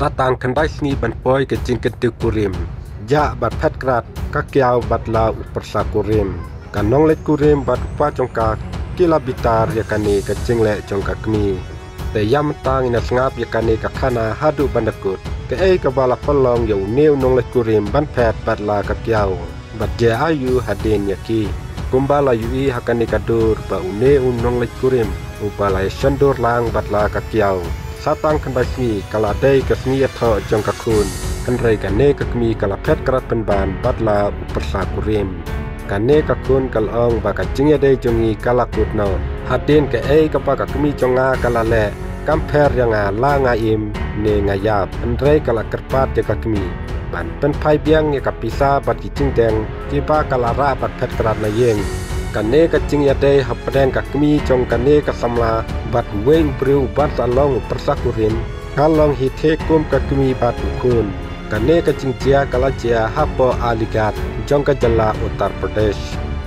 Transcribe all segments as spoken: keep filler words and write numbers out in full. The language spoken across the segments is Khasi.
Sa tang khyndai sngi ban poi ka jingkyntiew kurim, ïa bad phet krat ka kiaw bad la u pyrsa kurim. Ka nongleit kurim bad u kpa jong ka ki la bitar ïa kane ka jingleh jong ka kmie. Te ïa mynta ngin ïa sngap ïa kane ka khana haduh ban da kut, kaei kaba la pynlong ïa une u nongleit kurim ban phet bad la ka kiaw, bad ïa aïu hadien ïa ki. Kumba la ïohi ha kane ka dur ba une u nongleit kurim uba la ïa shon dur lang bad la ka kiaw, sa tang khyndai sngi ka la dei ka sngi ïathoh jong ka khun, hynrei kane ka kmie ka la phet krat pynban bad la u pyrsa kurim. Kane ka khun ka la ong ba ka jingïadei jong ngi ka la kut noh. Hadien kaei kaba ka kmie jong nga ka la leh, kam pher ïa nga la nga im ne nga ïap. Hynrei ka la kyrpad ïa ka kmie ban pynphai biang ïa ka pisa bad ki jingdeng kiba ka la rah bad phet krat na ïing. Kane ka jingïadei hapdeng ka kmie jong kane ka samla bad uwei u briew uban sa long u pyrsa kurim, ka long hi the kum ka kmie bad u khun. Kane ka jingjia ka la jia hapoh Aligarh jong ka jylla Uttar Pradesh,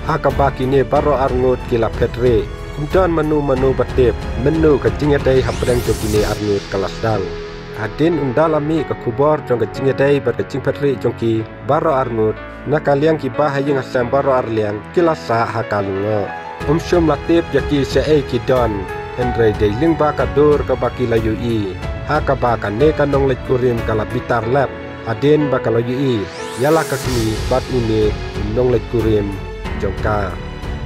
ha kaba kine baroh arngut ki la phet rieh. Ym don mano mano ba tip mynno ka jingïadei hapdeng jong kine arngut ka la sdang. Hadien ynda la mih ka khubor jong ka jingïadei bad ka jingphet rieh jong ki baroh arngut, na ka liang kiba ha ïing ha sem baroh arliang ki la sah ha ka lyngngoh. Ym shym la tip ïa ki shaei ki don, hynrei dei lyngba ka dur kaba ki la ïohi, ha kaba kane ka nongleit kurim ka la bitar lep hadien ba ka la ïohi ïa la ka kmie bad une u nongleit kurim jong ka.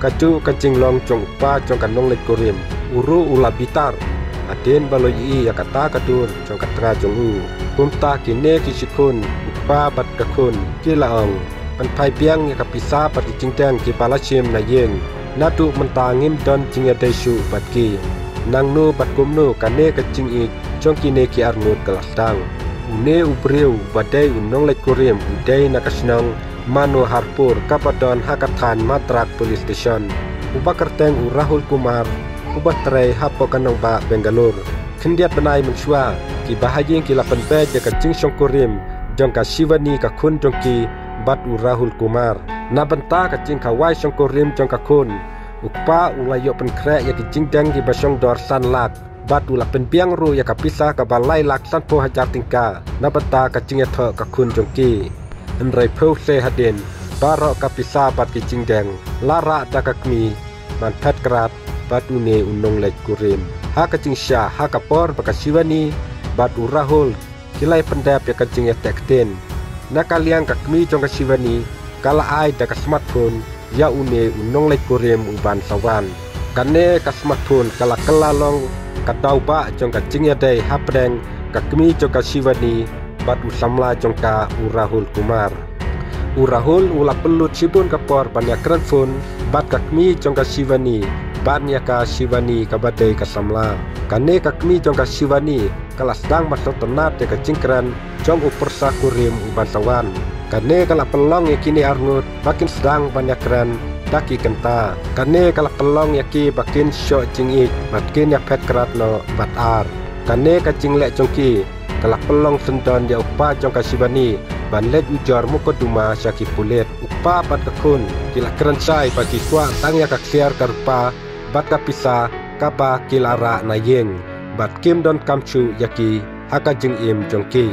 Kajuh ka jinglong jong u kpa jong ka nongleit kurim, u ruh u la bitar hadien ba la ïohi ïa kata ka dur jong ka tnga jong u. Kumta kine ki shi khun, u kpa bad ka khun, ki la ong, pynphai biang ïa ka pisa bad ki jingdeng kiba la shim na ïing. Naduh mynta ngim don jingïadei shuh bad ki. Nangno bad kumno kane ka jingïeit jong kine ki arngut ka la sdang? Une u briew uba dei u nongleit kurim u dei na ka shnong Manoharpur kaba don ha ka thaiñ Matrak Police Station, uba kyrteng u Rahul Kumar, uba trei hapoh ka nongbah Bangalore. Khyndiat bnai mynshuwa, kiba ha ïing ki la pynbeit ïa ka jingshongkurim jong ka Shivani ka khun jong ki bad u Rahul Kumar. Na bynta ka jingkhawai shongkurim jong ka khun, u kpa u la ïoh pynkhreh ïa ki jingdeng kiba shong dor san lak, bad u la pynbiang ruh ïa ka pisa kaba lai lak sanphew hajar tyngka na bynta ka jingïathoh ka khun jong ki. Hynrei phew seh hadien, baroh ka pisa bad ki jingdeng la rah da ka kmie ban phet krat bad une u nongleit kurim. Ha ka jingshisha, ha ka por ba ka Shivani bad u Rahul ki la ïa pyndep ïa ka jingïateh ktien, na ka liang ka kmie jong ka Shivani ka la ai da ka smartphone ïa une u nongleit kurim uban sa wan. Kane ka smartphone ka la kylla long ka daw ba jong ka jingïadei hapdeng ka kmie jong ka Shivani bad u samla jong ka, u Rahul Kumar. U Rahul u la pynlut shibun ka por ban ïakren phone bad ka kmie jong ka Shivani, ban ïa ka Shivani kaba dei ka samla. Kane ka kmie jong ka Shivani ka la sdang ban sngewtynnat ïa ka jingkren jong u pyrsa kurim uban sa wan. Kane ka la pynlong ïa kine arngut ba kin sdang ban ïakren da ki kynta. Kane ka la pynlong ïa ki ba kin shoh jingïeit bad kin ïaphet krat noh bad ar. Kane ka jingleh jong ki ka la pynlong syndon ïa u kpa jong ka Shivani ban leit ujor mukotduma sha ki pulit. U kpa bad ka khun ki la kren shai ba ki kwah tang ïa ka ksiar ka rupa bad ka pisa kaba ki la rah na ïing, bad kim donkam shuh ïa ki ha ka jingim jong ki.